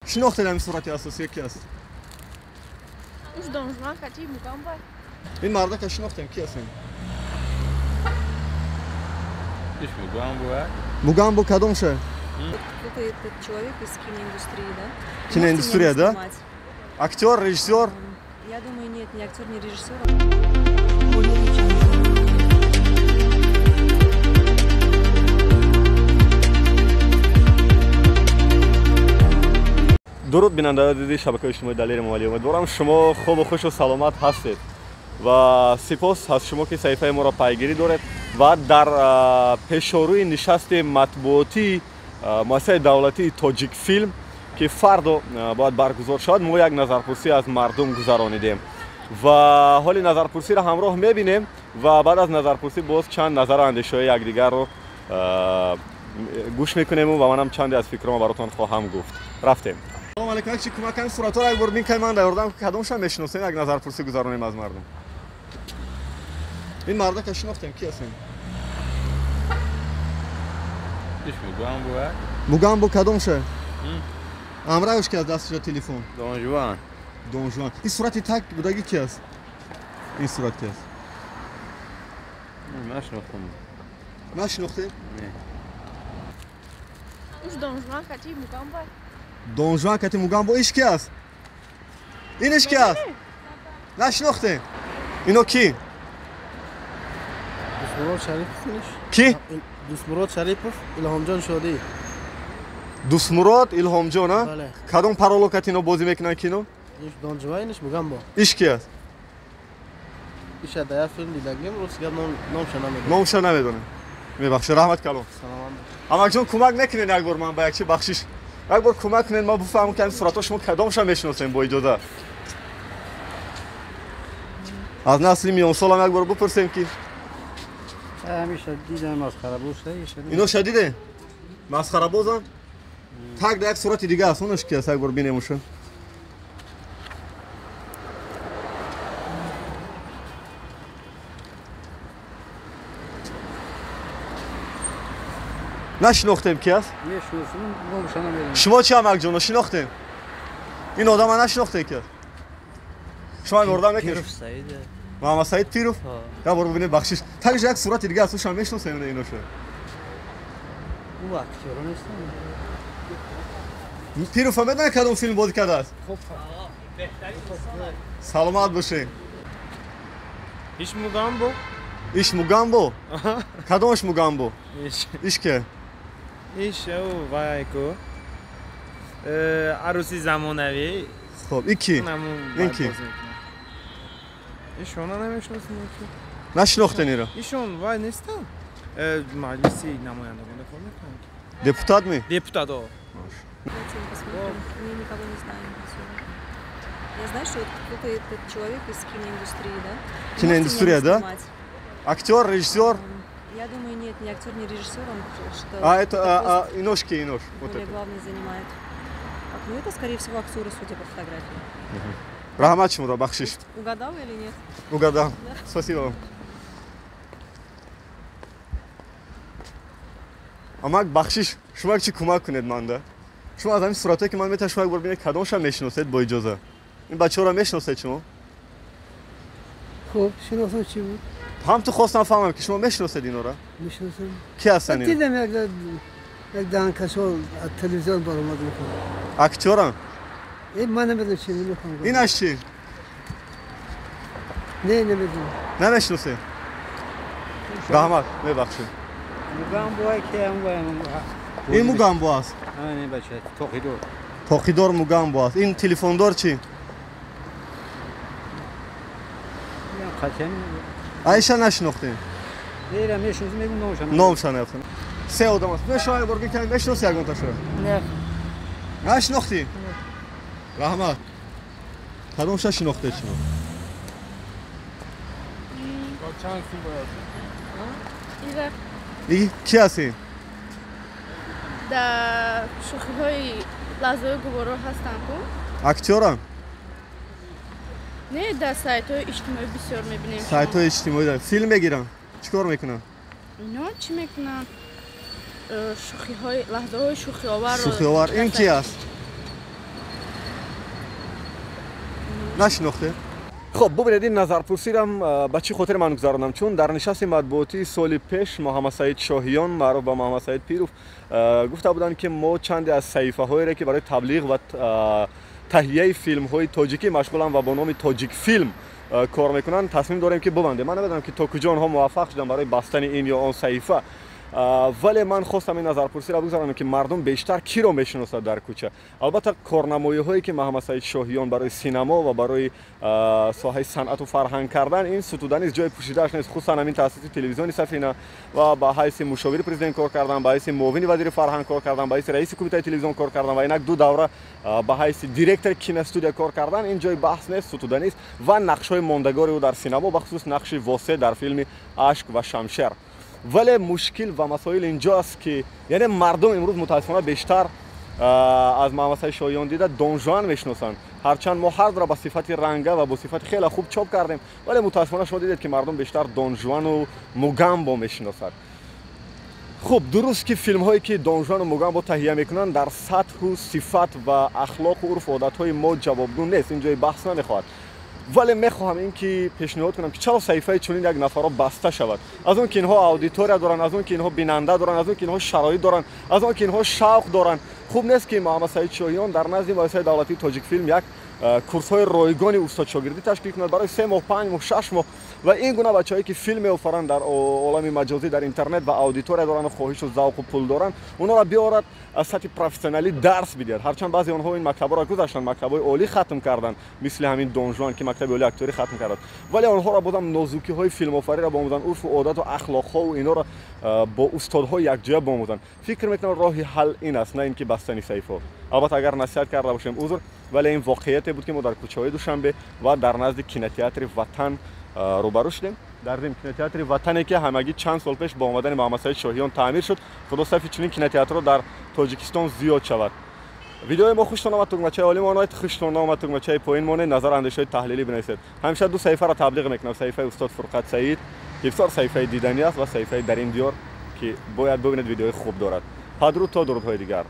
Шинохтед ҳамин сурати асосия ки аст? Уш Донжуан кати Мугамбо. Ин мардака шинохтем, ки аст ин? Иш Мугамбо. Мугамбо кадом ша? Кто-то этот человек из киноиндустрии, да? Киноиндустрия, да? Актер, режиссер? Я думаю, нет, не актер, не режиссер. Дуруд бинандаи азизи шабакаи иҷтимоии Далери Эмомалӣ. Умедворам шумо хубу хушу саломат ҳастед ва сипос аз шумо ки саҳифаи моро пайгирӣ доред ва дар пешорӯи нишасти матбуотии муассисаи давлатии Тоҷикфилм ки фардо бояд баргузор шавад, мо як назарпурсӣ аз мардум гузаронидем ва ҳоли назарпурсиро ҳамроҳ мебинем ва баъд аз назарпурсӣ боз чанд назару андешаҳои якдигарро гӯш мекунему ва манам чанде аз фикрҳоро баротон хоҳам гуфт. Рафтем. Салом алейкум, як чи кӯмак кунед, суратҳоро як бор бинкай, ман дар ёрдам кадомша мешиносем, як назарпурсӣ гузаронем аз мардум. Ин мардака шинохтем, ки аст ин? Иш Мугамбо. Мугамбо кадомша? Амраёш ки аз дастиша телефон? Донжуан. Донжуан. Ин сурати так будаги ки аст? Ин сурат ки аст? Нашинохтам. Нашинохтем? Не. Уш Донжуан кати Мугамбо. Донжуан кати Мугамбо иш ки аст? Иниш ки аст? Нашинохтем. Ино ки? Дусмурод Шарипов иниш. Ки? Дусмурод Шарипов, Илҳомҷон Шодӣ. Дусмурод, Илҳомҷон, а? Бале. Кадом пароло кати ино бозӣ мекунанд кино? Иш Донжуан, иниш Мугамбо. Иш ки аст? Иша дар як филм дидагим, рӯз гап номша намедонам. Номша намедонам. Мебахшед, раҳмат калом. Саломат. Амакҷон, кӯмак мекунед як бор ман ба як чи бахшиш. Як бор кӯмак кунед, ман бифаҳмам ки ҳамин суратҳо шумо кадомша мешиносем бо иҷоза. Аз насли миёнсолам як бор бипурсем ки ҳамеша дидам масхарабоз. Ино шадиде? Масхарабозанд? Так да як сурати дига аст, онаш ки аст, як бор бинем уша. Нашинохтем ки аст? Мешиносем, номша намедонам. Шумо чи амакҷоно шинохтем? Ин одама нашинохтем ки аст? Шумо ёрдам мекунед? Пиров Саид. Муҳаммад Саид Пиров? Як бор бибинем, бахшиш. Также як сурати дига аст, ушам мешиносем иноша. Ӯ актёро нестам. Пиров медонед кадом филм бозӣ кардааст? Саломат бошед. Иш Мугамбо. Иш Мугамбо? Кадомаш Мугамбо? Иш ке? Иш ӯ вай ку. Арӯси замонавӣ. Хоб, ин ки? Ин ки? Ишона намешиносем. Нашинохтен иро? Ишон вай нестам. Маҷлиси намояндагон кор мекунанд. Депутат ми? Депутат, о. Мы никого не знаем. Я знаю, что кто-то этот человек из киноиндустрии, да? Киноиндустрия, да? Актер, режиссер? Я думаю, нет, не актер, не режиссер, он что. А это иношки, инош. Вот это. Главный занимает. Ну это, скорее всего, актеры, судя по фотографии. Раҳмат шуморо, бахшиш. Угадал или нет? Угадал. Спасибо вам. Амак, бахшиш, шумо як чи кӯмак кунед манда. Шумо аз ҳамин суратҳое ки ман метавонам, шумо як бор бинед кадомша мешиносед бо иҷоза. Ин бачаҳоро мешиносед шумо? Хуб, шиносам чи буд? Ҳам ту хостам фаҳмам ки шумо мешиносед инора? Мешиносам. Ки ҳастанд ино? Дидам як даҳанкашо аз телевизион баромад мекунад. Актёрам? Ман намедонам чи, намехоҳам. Инаш чи? Не, намедонам. Намешиносед? Раҳмат, мебахшед. Мугамбо ки ин Мугамбо аст? Не, бача, Тоқидор. Тоқидор Мугамбо аст. Ин телефондор чи? Аиша нашинохтем. Нера мешиносем, мегум номша. Номша наёфтем. Се одам аст. Шумо як бор бикунед, мешиноси ягонташро? Не. Нашинохтӣ? Раҳмат. Кадомша шинохтед шумо? И ки аст ин? Дар шӯхиҳои лаҳзаҳои гуворо ҳастанд ку? Актёрам? Не, дар сайтҳои иҷтимоӣ бисёр мебинем. Сайтҳои иҷтимоӣ филм мегиранд? Чӣ кор мекунанд? Ино чӣ мекунанд? Шӯхиҳои лаҳзаҳои шӯхиоварро. Шӯхиовар. Ин ки аст? Нашинохтед? Хуб, бубинед, ин назарпурсирам ба чӣ хотир ман гузаронам, чун дар нишасти матбуотии соли пеш Муҳаммадсаид Шоҳиён, маъруф ба Муҳаммадсаид Пиров, гуфта буданд, ки мо чанде аз саҳифаҳоере, ки барои таблиғ ва таҳияи филмҳои тоҷикӣ машғуланд ва бо номи Тоҷикфилм кор мекунанд, тасмим дорем, ки бубандем. Ман намедонам, ки то куҷо онҳо муваффақ шуданд барои бастани ин ё он саҳифа, вале ман хостам ин назарпурсиро бигзаронам, ки мардум бештар киро мешиносад дар кӯча. Албатта, корнамоиҳое, ки Маҳаммадсаид Шоҳиён барои синамо ва барои соҳаи санъату фарҳанг кардан, ин сутуда нест, ҷои пӯшидааш нест, хусусан ҳамин таъсиси телевизиони Сафина ва ба ҳайси мушовири президент кор кардан, ба ҳайси муовини вазири фарҳанг кор кардан, ба ҳайси раиси кумитаи телевизион кор кардан ва инак ду давра ба ҳайси директори киностудия кор кардан, ин ҷои баҳс нест, сутуда нест. Ва нақшҳои мондагори ӯ дар синамо, бахусус нақши Восе дар филми «Ашк ва шамшер». Вале мушкил ва масоил инҷо аст, ки яъне мардум имрӯз мутаассифона бештар аз Муҳаммадсаид Шоҳиён дида Донжуан мешиносанд. Ҳарчанд мо ҳар дуро ба сифати ранга ва бо сифати хеле хуб чоп кардем, вале мутаассифона шумо дидед, ки мардум бештар Донжуану Мугамбо мешиносад. Хуб, дуруст, ки филмҳое, ки Донжуану Мугамбо таҳия мекунанд, дар сатҳу сифат ва ахлоқу урфу одатҳои мо ҷавобгӯ нест, ин ҷои баҳс намехоҳад. Вале мехоҳам ин ки пешниҳод кунам, ки чаро саҳифаи чунин як нафарро баста шавад, аз он ки инҳо аудитория доранд, аз он ки инҳо бинанда доранд, аз он ки инҳо шароит доранд, аз он ки инҳо шавқ доранд. Хуб нест, ки Муҳаммадсаид Шоҳиён дар назди муассисаи давлатии Тоҷикфилм як курсҳои ройгони устодшогирдӣ ташкил кунад барои 3 моҳ, 5 моҳ, 6 моҳ ва ин гуна бачаҳое, ки филм меофаранд дар олами маҷозӣ, дар интернет ва аудитория доранд, хоҳишу завқу пул доранд, онҳоро биёрад, аз сатҳи профессионалӣ дарс бидиҳад. Ҳарчанд баъзе онҳо ин мактабҳоро гузаштанд, мактабҳои олӣ хатм карданд, мисли ҳамин Донжуан, ки мактаби олии актёрӣ хатм карданд, вале онҳоро бозам нозукиҳои филмофариро биомӯзанд, урфу одату ахлоқҳову инҳоро бо устодҳо якҷоя биомӯзанд. Фикр мекунам, роҳи ҳал ин аст, на ин ки бастани саҳифаҳо. Албатта, агар насиҳат карда бошем, узр, вале ин воқеияте буд, ки мо дар кӯчаҳои Душанбе ва дар назди кинотеатри Ватан рӯбарӯ шудем. Дар зимн, кинотеатри Ватане, ки ҳамагӣ чанд сол пеш бо омадани Муҳаммадсаид Шоҳиён таъмир шуд. Худо сафи чунин кинотеатрро дар Тоҷикистон зиёд шавад. Видеои мо хуштон омад, тугмачаи олӣ монед, хуштон наомад, тугмачаи поин монед, назар андешаҳои таҳлилӣ бинависед. Ҳамеша ду саҳифаро таблиғ мекунам: саҳифаи устод Фурқат Саид, ки бисёр саҳифаи диданӣ аст, ва саҳифаи Дар ин диёр, ки бояд бубинед, видеои хуб дорад. Падруд то дурудҳои дигар.